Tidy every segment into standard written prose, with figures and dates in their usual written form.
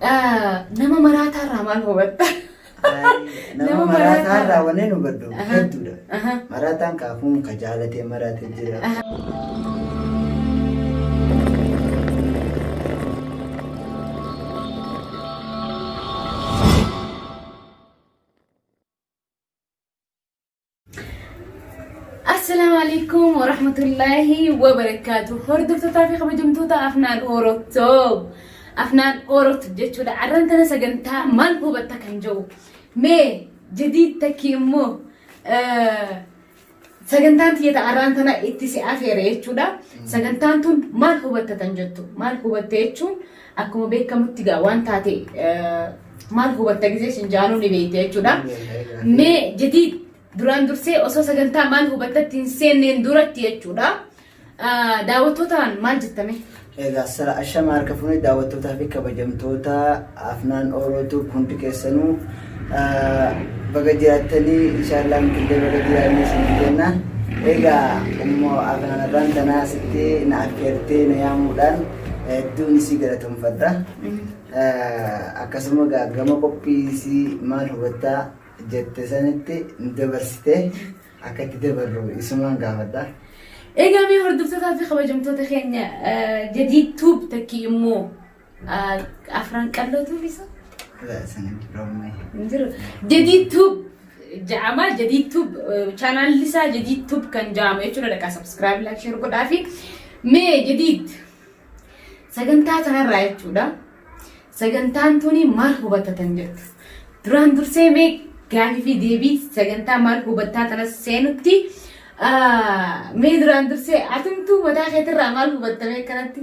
Nama maraataa irraa maal hubatta? Nama maraataa irraa wanneen hubadhu hedduudha. Maraataan kaafuun ka jaalatee maraatee jira. Assalaamu alaikum warahmatullaahi wabarakaatu. Hordoftootaa fi kabajamtoota Afnaan Orotoo. Afnaan Orotoo jechuudha. Arraan tana sagantaa maal hubatta kan jedhu. Mee jadiid takki immoo sagantaan tiyya arraan tana itti si afeere jechuudha. Sagantaan tun maal hubatta tan jettu. Maal hubatta jechuun akkuma beekamutti gaa waan taate maal hubatta gisee sin jaanuu ni beekte jechuudha. Mee jadiid duraan dursee osoo sagantaa maal hubattatti hin seenneen duratti jechuudha. Daawwattootaan maal jettame? Egaa ashama harka fuunee daawwattootaa fi kabajamtoota Afnaan Orootu hundi keessanuu baga jiraattanii inshaallah nutillee baga jiraannee isin jenna. Egaa immoo Afnaan irraan tanaa asitti na affeertee na yaamuudhaan hedduun isii galatoomfadha. Akkasuma egaa gama qophii isii maal hubattaa jette sanitti nu dabarsite akka itti dabarru isumaan gaafadha. Egaa mee hordoftootaa fi kabajamtoota keenya Jadiid Tube takkii immoo afran qalloo tuub isa? Hin jiru. Jadiid Tube ja'ama Jadiid Tube chaanaalli isaa Jadiid Tube kan ja'amu jechuudha dhaqaa subscribe like share godhaa fi mee Jadiid sagantaa tanarraa jechuudha. Sagantaan tuni maal hubattatan jettu? Duraan dursee mee gaafii fi deebii sagantaa maal hubattaa tana seenutti mee duraan dursee atumtuu mataa keetirraa maal hubattamee akkanatti?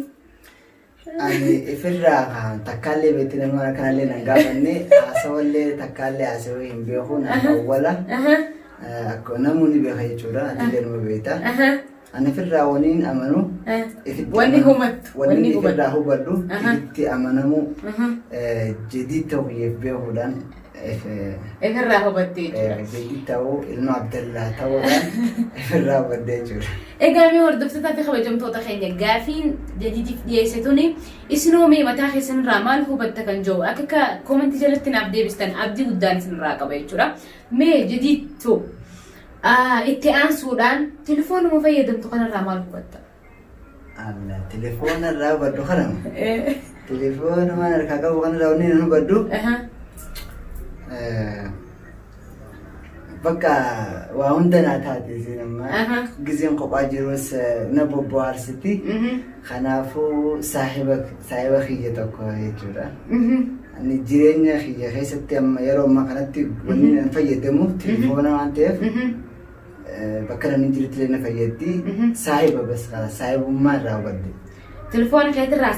Ani ifirraa kan takkaallee beekti nama kanallee nan gaafanne haasawallee takkaallee haasawee hin beeku nan awwala. Akka namoonni beeka jechuudha atillee nama beekta. Ani ifirraa waniin amanu ifitti Wanni hubattu, wanni wanni ifirraa hubadhu ifitti amanamuu jadiid ta'uu kiyyeef beekuudhaan Ifirraa hubatte jechuudha. Jadiid ta'uu ilma Abdallaa ta'uudhaan ifirraa hubadhe jechuudha. Egaa mee hordoftootaa fi kabajamtoota keenya gaafiin jadiidiif dhiyeesse tuni isinoo mee mataa keessanirraa maal hubatta kan jiru akka akka koomentii jalatti naaf deebistan abdii guddaan isinirraa qaba jechuudha. Mee jadiid tu Itti aansuudhaan telefoonuma fayyadamtu kanarraa maal hubatta? Alla telefoona irraa hubadhu kana telefoona waan harkaa qabu kanarraa wanni nan hubadhu bakka waa hunda naa taate isiin amma gizeen kophaa jirus na bobbohaarsiti. Kanaafuu saahiba saahiba kiyya tokko jechuudha. Ani jireenya kiyya keessatti amma yeroo ammaa kanatti wanni nan fayyadamu telefoona waan ta'eef bakka namni jirutti illee na fayyaddi. Saahiba bas kana saahibummaa irraa hubadhe. Telefoona keetirraa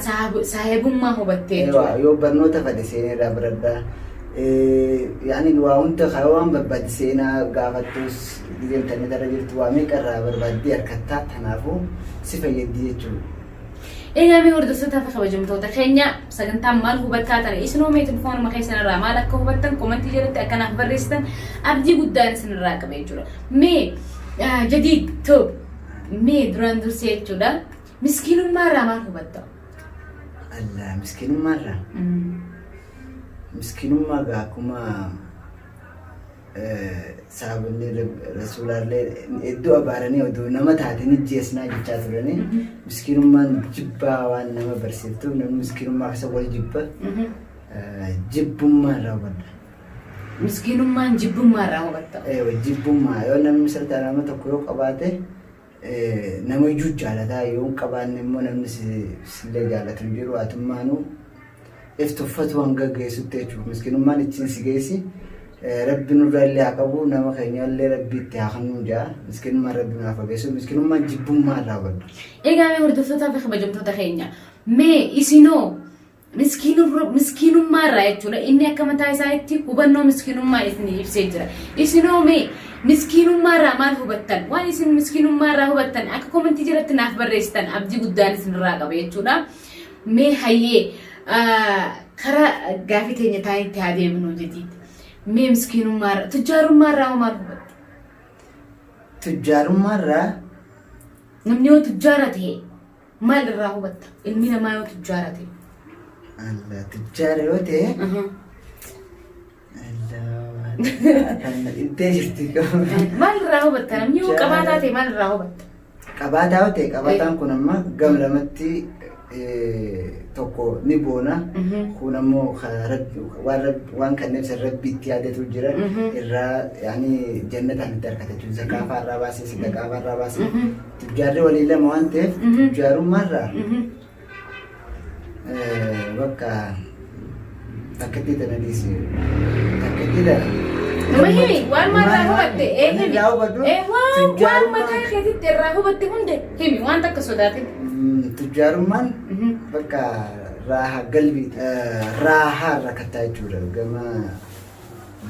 saahibummaa hubattee jechuudha. Yoo barnoota fadhe seenee irraa baradha. Yaani waa hunda karaa waan barbaadde seenaa gaafattus gizee intarneeta irra jirtu waa meeqa irraa barbaaddee harkattaa kanaafuu si fayyaddi jechuudha. Egaa mee hordoftootaa fi kabajamtoota keenya sagantaan maal hubattaa tana isinoo mee telefoonuma keessan irraa maal akka hubattan komentii jalatti akka naaf barreessitan abdii guddaan isin irraa qaba jechuudha. Mee jadiid toob mee duraan dursee jechuudha miskiinummaa irraa maal hubatta? Allah miskiinummaa irraa miskiinummaa gaa akkuma sahaabonni rasuulaallee hedduu abaaranii oduu nama taate ni jeesnaa jechaa turanii miskiinummaan jibbaa waan nama barsiiftuuf namni miskiinummaa keessa wal jibba jibbummaa irraa hubadha. Miskiinummaan jibbummaa irraa hubatta. Jibbummaa yoo namni sirtaa nama tokko yoo qabaate nama iyyuu jaalataa yoo hin qabaanne immoo namni sillee jaalatu hin jiru atummaanuu if tuffatu hanga geessutti jechuudha. Miskiinummaan ittiin si geessi. Rabbi nurraa illee haa qabu nama keenya illee rabbi itti haa kennu jaa. Miskiinummaan rabbi nu haa fageessu. Miskiinummaan jibbummaa irraa hubadhu. Egaa mee hordoftootaa fi kabajamtoota keenya mee isinoo Miskiinummaa irraa jechuudha. Inni akka mataa isaatti hubannoo miskiinummaa isin ibsee jira. Isinoo mee miskiinummaa irraa maal hubattan? Waan isin miskiinummaa irraa hubattan akka komentii jalatti naaf barreessitan abdii guddaan isin irraa qaba jechuudha. Mee hayyee karaa gaafii teenya taanitti haa deebinu jetiitti. Mee miskiinummaa irraa tujjaarummaa irraa hoo maal hubatta? Tujjaarummaa irraa Namni yoo tujjaara ta'e maal irraa hubatta? Ilmi namaa yoo tujjaara ta'e. Allah tujjaara yoo ta'e Allah tan na dhibdee jirti. Maal irraa hubatta namni yoo qabaataa ta'e maal irraa hubatta? Qabaataa yoo ta'e qabaataan kun amma gam lamatti tokko ni boona. Kun ammoo waan kanneen san rabbi itti yaadatu jira. Irraa yaani jannataan itti argata jechuudha. Zakaa fa'aa irraa baasee sadaqaa fa'aa irraa baasee. Tujjaarri walii lama waan ta'eef tujjaarummaarraa bakka takkatti tana dhiisi. Takkatti tana. Nama himi waan maal irraa hubatte ee himi. Irraa hubadhu. Ee waan mataa keetitti irraa hubatte hunda himi waan takka sodaatin. Tujjaarummaan bakka raaha galbii raahaa irra kattaa jechuudha gama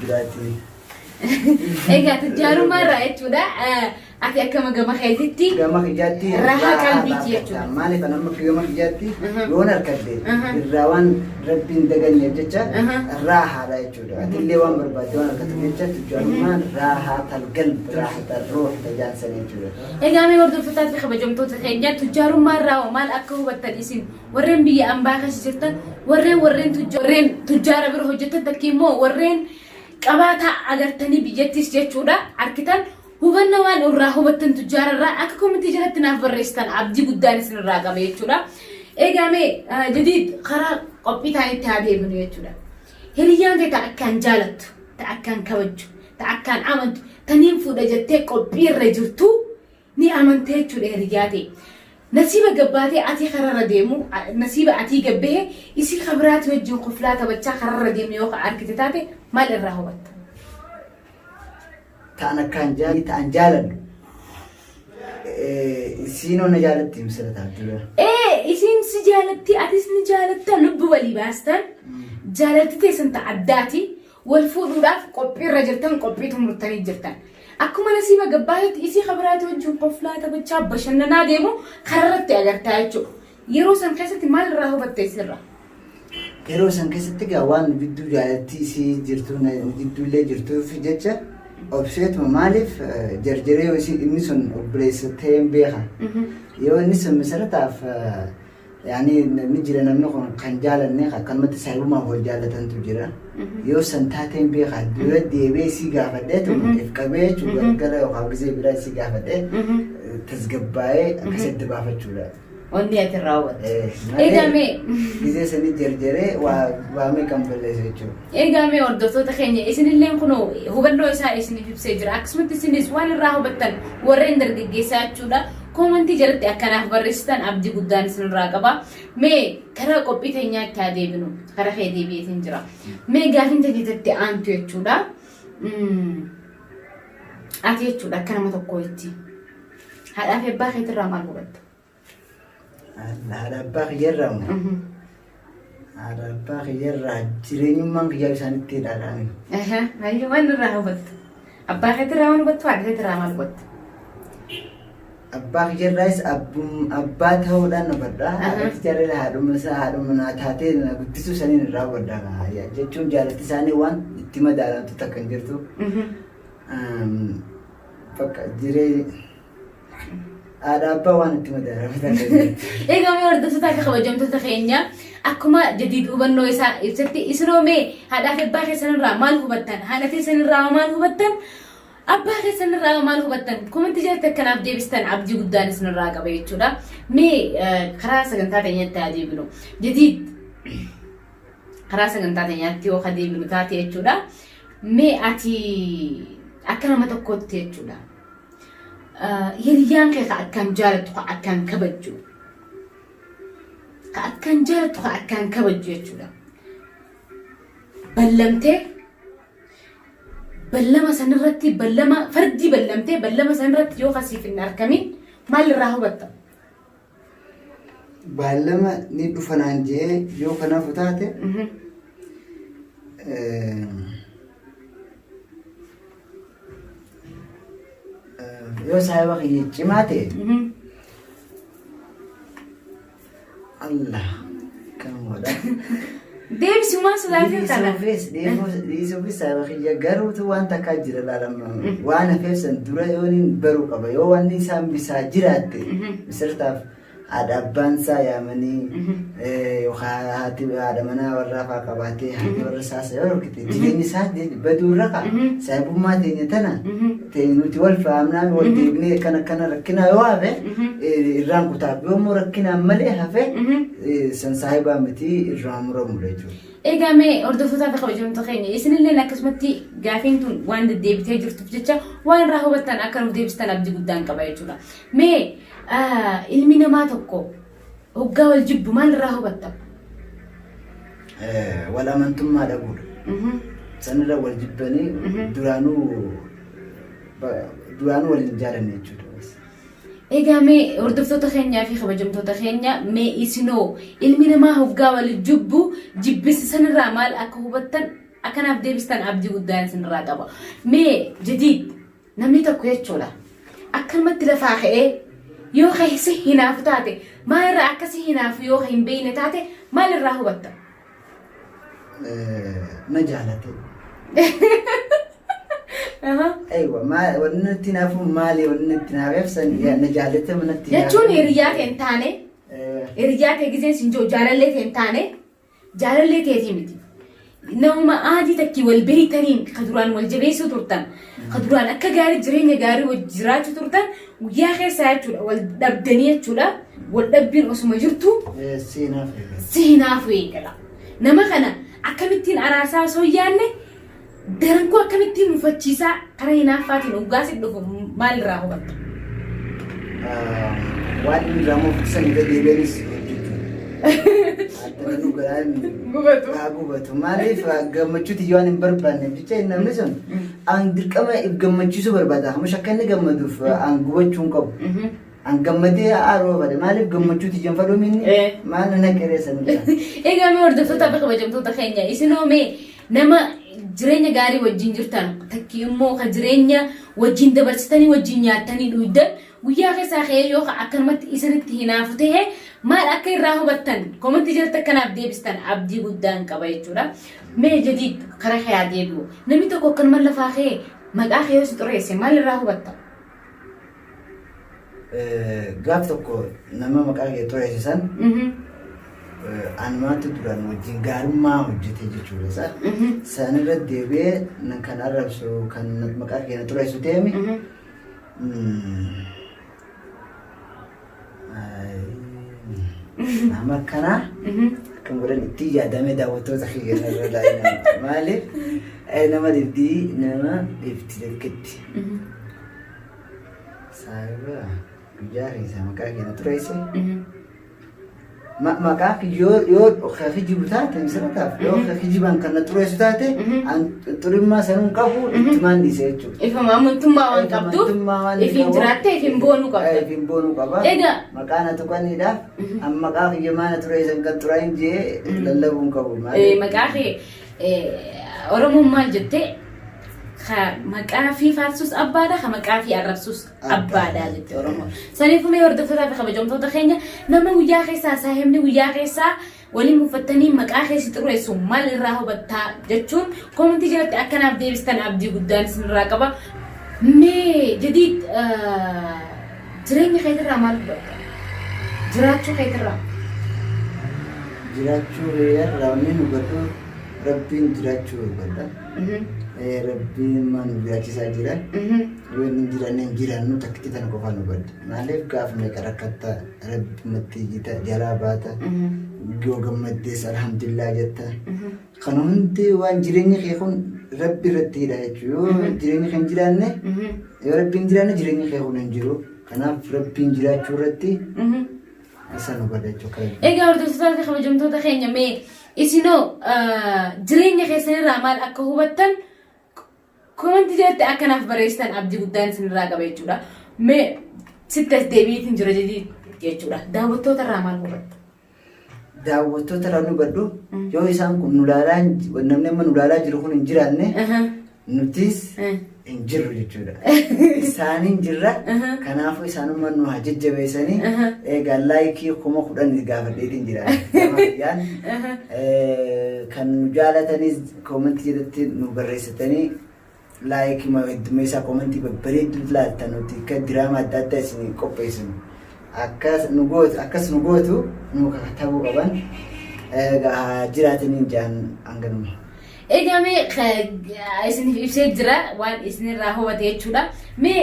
biraatiin. Egaa tujjaarummaa irraa jechuudha. Ati akkama gama keetitti Gama kiyyaatti Rahaa qalbiiti jechuudha. Maaliif an amma gama kiyyaatti yoon harkadhe irraa waan rabbiin daganneef jecha raahaadha jechuudha. Atillee waan barbaadde waan harkatu jecha tujjaarummaan raahaa tal galb raahaa tal ruux tajaansan jechuudha. Egaa mee hordoftootaa fi kabajamtoota keenya tujjaarummaa irraa hoo maal akka hubattan isin warreen biyya ambaa keessa jirtan warreen warreen tujja- warreen tujjaara bira hojjetan takki immoo warreen qabaataa agartanii biyyattis jechuudha arkitan hubanna waan irraa hubattan tujjaara irraa akka komentii jalatti naaf barreessitan abdii guddaan isin irraa qaba jechuudha. Egaa mee jadiid karaa qophii taanitti haa deebinu jechuudha. Hiriyyaan kee ta akkaan jaalattu, ta akkaan kabajju, ta akkaan amantu, taniin fuudha jettee qophii irra jirtu ni amantee jechuudha hiriyyaa ta'e. Nasiiba gabbaatee atii kararra deemu, nasiiba atii gabbahe isii kabiraati wajjin koflaa taphachaa kararra deemu yoo ka argite taate maal irraa hubatta? Ta'an akkaan ta'an jaaladhu. Isiinoo na jaalatti misira taatu dura. Ee isiin si jaalatti atis ni jaalatta lubbu walii baastan jaalalti teessan ta addaati wal fuudhuudhaaf qophii irra jirtan qophii xumurtanii jirtan. Akkuma nasiiba gabbaatetti isii kabiraati wajjin koflaa taphachaa bashannanaa deemu kararratti agartaa jechuudha. Yeroo san keessatti maal irraa hubatte isirraa? Yeroo san keessatti egaa waan nu gidduu jaalattii isii jirtu na gidduullee jirtuuf jecha obseetuma maaliif jarjaree yoo isii inni sun obboleessa ta'een beeka. Yoo inni sun misirataaf yaani ni jira namni kun kan jaalanne akkanumatti saahibumaaf wal jaalatantu jira. Yoo san taateen beeka dura deebi'ee isii gaafadheetuma if qabee jechuudha galgala yookaan gisee biraa isii gaafadhee tasgabbaa'ee akkasitti baafachuudha. Wanni ati irraa hubattu. Egaa mee Gizee sanii jarjaree waa meeqan balleessa jechuudha. Egaa mee hordoftoota keenya isinilleen kunoo hubannoo isaa isiniif ibsee jira. Akkasumatti isinis waan irraa hubattan warreen dargaggeessaa jechuudha. Koomantii jalatti akkanaaf barreessitan abdii guddaan isinirraa qaba. Mee karaa qophii teenyaatti haa deebinu. Karaa kee deebi'eetiin jira. Mee gaafiin teenya aantu jechuudha. Ati jechuudha akka nama tokkootti. Haadhaa fi abbaa keetirraa maal hubatta? Haadha abbaa kiyyarraa moo? Haadha abbaa kiyyarraa jireenyummaan kiyyaa isaanitti hidhaadhaan. Hayyuu waan irraa hubattu. Abbaa keetirraa waan hubattu haadha keetirraa maal hubattu? Abbaa kiyyarraayis abbaa ta'uudhaan hubadha. Haadha kiyyarraa haadhuma isaa haadhuma naa taatee na guddisuu saniin irraa hubadha. Jechuun jaalatti isaanii waan itti madaalamtu takka hin jirtu. Bakka jiree haadha abbaa waan itti madaalamu takka hin jirtu. Egaa mee hordoftoota akka kabajamtoota keenya akkuma jadiid hubannoo isaa ibsatti isinoo mee haadhaa fi abbaa keessan irraa maal hubattan? Haadha keessan irraa maal hubattan? Abbaa keessan irraa maal hubattan? Komentii jalatti akkanaaf deebistan abdii guddaan isin irraa qaba jechuudha. Mee karaa sagantaa teenyatti haa deebinu. Jadiid karaa sagantaa teenyaatti yoo ka deebinu taate jechuudha. Mee ati akka nama tokkootti jechuudha. Hiriyyaan kee ka akkaan jaalattu ka akkaan kabajju. Ka akkaan jaalattu ka akkaan kabajju jechuudha. Ballamtee ballama sanirratti ballama fardii ballamtee ballama sanirratti yoo kasiif hin argamin maal irraa hubatta? Baallama ni dhufa naan je'ee yoo kanafu taate yoo saahiba kiyya cimaa ta'e Allah kan godha. Deebisumaa sodaatiin kana. Dhiisuufis saahiba kiyya garuutu waan takkaa jira laalama. Waan hafeef san dura yoon baruu qaba. Yoo wanni isaan bisaa jiraatte misirtaaf Haadha abbaan isaa yaamanii yookaan haati haadha manaa warraa fa'aa qabaatee haati warra isaas yoo dhorkite jireenyi isaa baduu irra ka'a. Saahibummaa teenya tana nuti wal fahamnaa wal deebinee akkana akkana rakkinaa yoo hafe irraan kutaaf yoo immoo rakkinaan malee hafe san saahibaa miti irraa muramudha jechuudha. Egaa mee hordoftootaa fi kabajamtoota keenya isinilleen akkasumatti gaafiin tun waan deddeebitee jirtuuf jecha waan irraa hubattan akka nuuf deebistan abdii guddaan qaba jechuudha. Mee ilmi namaa tokko hoggaa wal jibbu maal irraa hubatta? Wal amantummaa dhabuudha. Sanirra wal jibbanii duraanuu duraanuu wal hin jaalanne jechuudha. Egaa mee hordoftoota keenyaa fi kabajamtoota keenya mee isinoo ilmi namaa hoggaa wal jibbu jibbisi sanirraa maal akka hubattan akkanaaf deebistan abdii guddaan isinirraa qaba. Mee jadiid namni tokko jechuudha akkanumatti lafaa ka'ee yoo keessa hinaafu taate maalirraa akkasi hinaafu yoo hin beekne taate maalirraa hubatta? Na jaalate. Aywa, wanni natti hinaafu maali? Wanni natti hinaafeef san na jaalate natti Jechuun hiriyaa ta'e hin taane hiriyaa ta'e giseen sin jiru jaalallee ta'e hin taane jaalallee ta'eetii miti. Namuma aadii takkii wal beeytaniin ka duraan wal jabeessuu turtan ka duraan akka gaarii jireenya gaarii wal jiraachuu turtan guyyaa keessaa jechuudha wal dhabdanii jechuudha wal dhabbiin osuma jirtu Si hinaafu eegala. Si hinaafu eegala. Nama kana akkamittiin araarsaa osoo hin yaadne darankoo akkamittiin mufachiisaa karaa hinaaffaatiin hoggaa si dhufu maal irraa hubatta? Waan inni irraa mufatu san irra deebi'anis hojjechuu. Adda nu garaan Gubatu. Haa gubatu. Maaliif gammachuuti yoo waan hin barbaanneef jecha namni sun an dirqama if gammachiisuu barbaada. Hamush akka inni gammaduuf an gubachuu hin qabu. An gammadee aaruu fadhe. Maaliif gammachuuti ijaan fadhuu minni maal na naqeree san irraa. Egaa mee hordoftoota fi kabajamtoota keenya isinoo mee nama jireenya gaarii wajjin jirtan takki immoo ka jireenya wajjin dabarsitanii wajjin nyaattanii dhuydan guyyaa keessaa ka'ee yoo ka akkanumatti isinitti hinaafu ta'e maal akka irraa hubattan komantii jalatti akkanaaf deebistan abdii guddaan qaba jechuudha. Mee jadiid karaa kee haa deebi'u. Namni tokko akkanuma lafaa ka'ee maqaa kee yoo si xureesse maal irraa hubatta? Gaaf tokko nama maqaa kee xureesse san anumaatu duraan wajjin gaarummaa hojjete jechuudha isa. San irra deebi'ee nan kan arrabsu kan maqaa kee na xureessu ta'emi. Nama akkanaa akkam godhan itti yaadamee daawwattoota kiyya irra ilaalina. Maaliif nama dhibdii nama dhibdi lakkitti. Saahiba guyyaa keessa maqaa kee na xureesse. Maqaa yoo yoo ka kijibu taate misirataaf yoo ka kijibaan kan na xureessu taate an xurimmaa sanuu hin qabu ittumaan dhiise jechuudha. Ifama amantummaa waan qabduuf Amantummaa waan ifiin qabuuf, jiraattee ifiin boonuu qabda. Ifiin boonuu qaba. Egaa- Maqaa na tuqaniidhaaf an maqaa kiyya maa na xureessan kan xuraa'in jee lallabuu hin qabu. Maqaa kee Oromoon maal jettee ka maqaa fi faarsus abbaadha ka maqaa fi arrabsus abbaadha jette Oromoon. Saniifuu mee hordoftootaa fi kabajamtoota keenya nama guyyaa keessaa saahibni guyyaa keessaa waliin muffattanii maqaa keessi xureessu maal irraa hubattaa jechuun koomentii jalatti akkanaaf deebistan abdii guddaan isinirraa qaba. Mee jadiid jireenya keetirraa maal hubatta? Jiraachuu keetirraa. Jiraachuu irraa wanni nu hubadhu Rabbiin jiraachuu hubadha. Rabbiin maa nu jiraachisaa jira. Yoo inni hin jiraanne hin jiraannu takkitti tana qofaa nu hubadha. Maaliif gaafa meeqa rakkatta Rabbumatti iyyita jalaa baata. Yoo gammaddees alhamdulillah jetta. Kana hundi waan jireenyi kee kun Rabbi irratti hidha jechuudha. Yoo jireenyi kee hin jiraanne yoo Rabbi hin jiraanne jireenyi kee kun hin jiru. Kanaaf Rabbiin jiraachuu irratti isa nu godha jechuudha. Egaa hordoftoota fi kabajamtoota keenya mee isinoo jireenya keessanirraa maal akka hubattan komantii jalatti akka naaf barreessitan abdii guddaan isinirraa qaba jechuudha. Mee sitti as deebiitiin jira jechuudha. Daawwattoota irraa maal hubatta? Daawwattoota irraa nu hubadhu yoo isaan kun nu laalaa namni amma nu laalaa jiru kun hin jiraanne nutis hin jirru jechuudha. Isaaniin jirra kanaafuu isaanummaan nu haa jajjabeessanii egaa laayikii 10,000 gaafadheetiin jira. Gama kiyyaan kan nu jaalatanis koomentii jalatti nu barreessitanii laayikii heddummeessaa koomentii babbareedduu laaltan nuti akka diraamaa adda addaa isin qopheessinu. Akkas nu gootu akkas nu gootu nu kakatabuu qaban. Egaa haa jiraataniin jaan hanganuma. Egaa mee isiniif ibsee jira waan isinirraa hubate jechuudha. Mee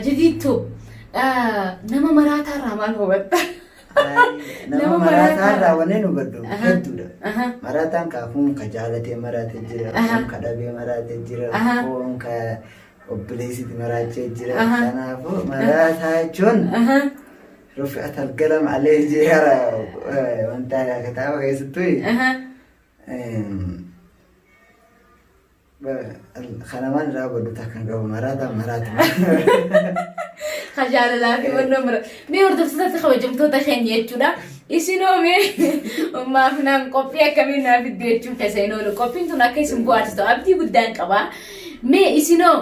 jadiittu nama maraataa irraa maal hubatta? Nama maraataa irraa wanni nu hubadhu hedduudha. Maraataan kaa kun ka jaalatee maraatee jira, kun ka dhabee maraatee jira, kun ka obboleessiti maraachee jira. Kanaafuu maraataa jechuun rufi'at algalam alee jeera wanta kitaaba keessattuu. Kana waan irraa godhu takka hin qabu maraataa maraatuma. Ka jaalalaa fi wannoo mara. Mee hordoftoota fi kabajamtoota keenya jechuudha. Isinoo mee maaf naan qophii akkamii naa fidde jechuun keessa hin oolu. Qophiin tun akka isin bu'aarsitu abdii guddaan qaba. Mee isinoo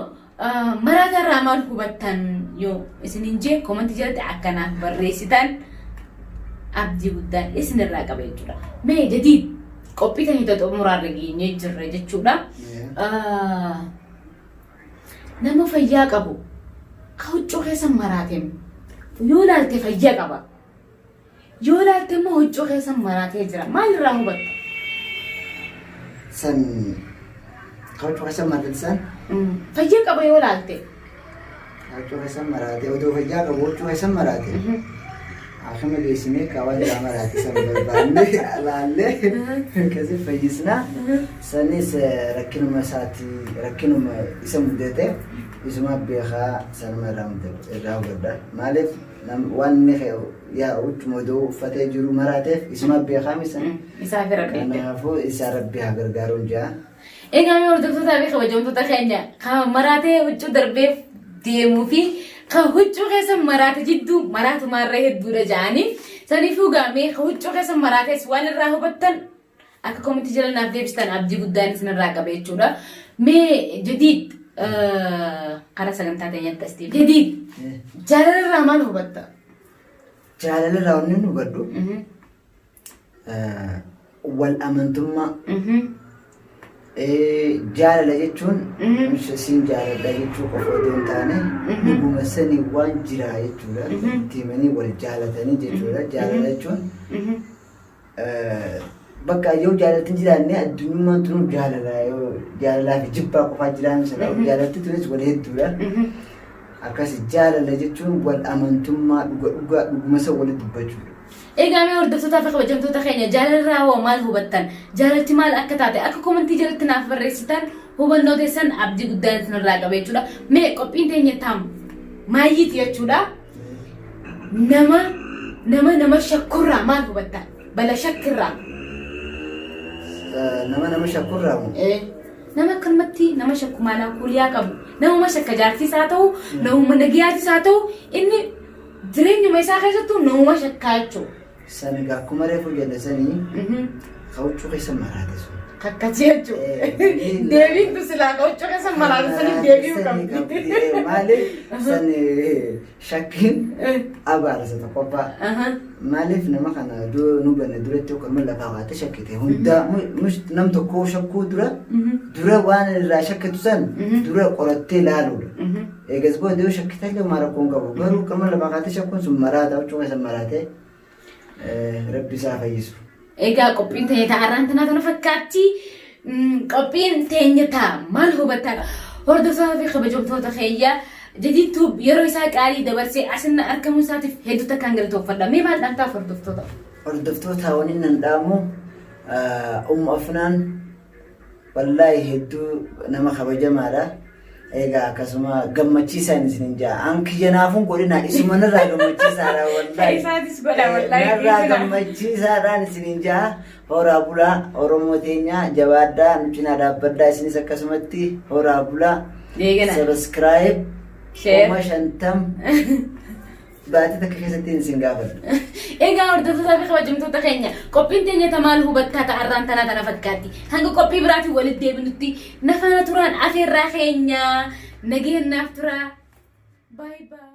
maraataa irraa maal hubattan yoo isiniin jee komantii jalatti akka naaf barreessitan abdii guddaan isinirraa qaba jechuudha. Mee jadiid qophii tanii xumuraarra geenyee jirra jechuudha. Nama fayyaa qabu ka huccuu keessa maraateen yoo laalte fayyaa qaba. Yoo laalte immoo huccuu keessa maraatee jira. Maal irraa hubatta? San ka huccuu keessa maraate san Fayyaa qaba yoo laalte. ka huccuu keessa maraate odoo fayyaa qabu huccuu keessa maraate. Haakima geessinee ka waan irraa maraate san barbaanne laallee akkasii fayyisna. Sanis rakkinuma isaati rakkinuma isa mudate isuma beekaa sanuma irraa mudate irraa hubadha. Maaliif waan inni yaa huccuma odoo uffatee jiru maraateef isuma beekaa misa. Isaa fi rabbi. Kanaafuu isaa rabbi haa gargaaruun jaa. Egaa mee hordoftootaa fi kabajamtoota keenya kan maraatee huccuu darbeef deemuu fi kan huccuu keessa maraate jidduu maraatumaarra hedduudha ja'anii saniifuu gaa mee kan huccuu keessa maraates waan irraa hubattan akka komitti jala naaf deebistan abdii guddaan isinirraa qaba jechuudha. Mee jadiid karaa sagantaa teenyatti as deebi. Jadiid jaalala irraa maal hubatta? Jaalala irraa wanni nu hubadhu wal amantummaa jaalala jechuun siin jaaladha jechuu qofa otoo hin taane dhuguma sanii waan jira jechuudha. Itti himanii wal jaalatanii jechuudha. Jaalala jechuun bakka yoo jaalalti hin jiraanne addunyummaan tunuu jaalala yoo jaalalaa fi jibbaa qofaa jiraan sana jaalalti tunis wal hedduudha. Akkas jaalala jechuun wal amantummaa dhuga dhugaa dhuguma isa walitti dubbachuudha. Egaa mee hordoftootaa fi kabajamtoota keenya jaalalirraa hoo maal hubattan? Jaalalti maal akka taate akka komantii jalatti naaf barreessitan hubannoo teessan abdii guddaan isinirraa qaba jechuudha. Mee qophiin teenya taam maayyiiti jechuudha. Nama nama nama shakkurraa maal hubattan? Bala shakkirraa. Nama nama shakkurraa moo? Nama akkanumatti nama shakku maalaa kuuliyaa qabu. Namuma shakka jaartiis haa ta'u, namuma nagiyaatis haa ta'u, inni jireenyuma isaa keessattuu namuma shakkaa jechuudha. San egaa akkuma reefu jenne sanii ka huccuu keessa maraate sun. Kakkachee jechuudha. Deebiin tu silaa ka huccuu keessa maraate saniif deebi'uu qabdi. Maaliif san shakkiin abaarsa tokkoffaa. Maaliif nama kana nu banne duratti yookaan lafaa kaatee shakkite hundaa nam tokkoo shakkuu dura dura waan irraa shakkitu san dura qorattee laaluudha. Eegas booda yoo shakkite illee homaa rakkoon qabu. Garuu qama lafaa kaatee shakkuun sun maraata huccuu keessa maraatee rabbi isaa fayyisu. Egaa qophiin teenya ta'a har'aan tanaa tana fakkaatti. Qophiin teenya ta'a maal hubattaa hordoftoota fi kabajamtoota keeyya jadiittuu yeroo isaa qaalii dabarsee asinna argamuu isaatiif hedduu takkaan galatoonfadha. Mee maal dhaamtaaf hordoftoota? Hordoftoota waniin nan dhaamu Ummu Afnaan wallaahi hedduu nama kabajamaadha. Egaa akkasuma gammachiisaan isinin jaa. An kiyya naafuun godhina isuma narraa gammachiisaadha wallaahi. Isaatis godha wallaahi. Narraa gammachiisaadhaan isinin jaa. Horaa bulaa Oromoo teenya jabaadhaa nu cinaa dhaabbadhaa isinis akkasumatti horaa bulaa. Deegana. Subscribe Share. 50,000 baatii takka keessatti isin gaafadha. Egaa hordoftoota fi kabajamtoota keenya qophiin teenya ta maal hubattaa ta'a har'aan tanaa tana fakkaatti. Hanga qophii biraatiin walitti deebinutti na faana turaan afeerraa keenya nageenyaaf turaa. Baay baay.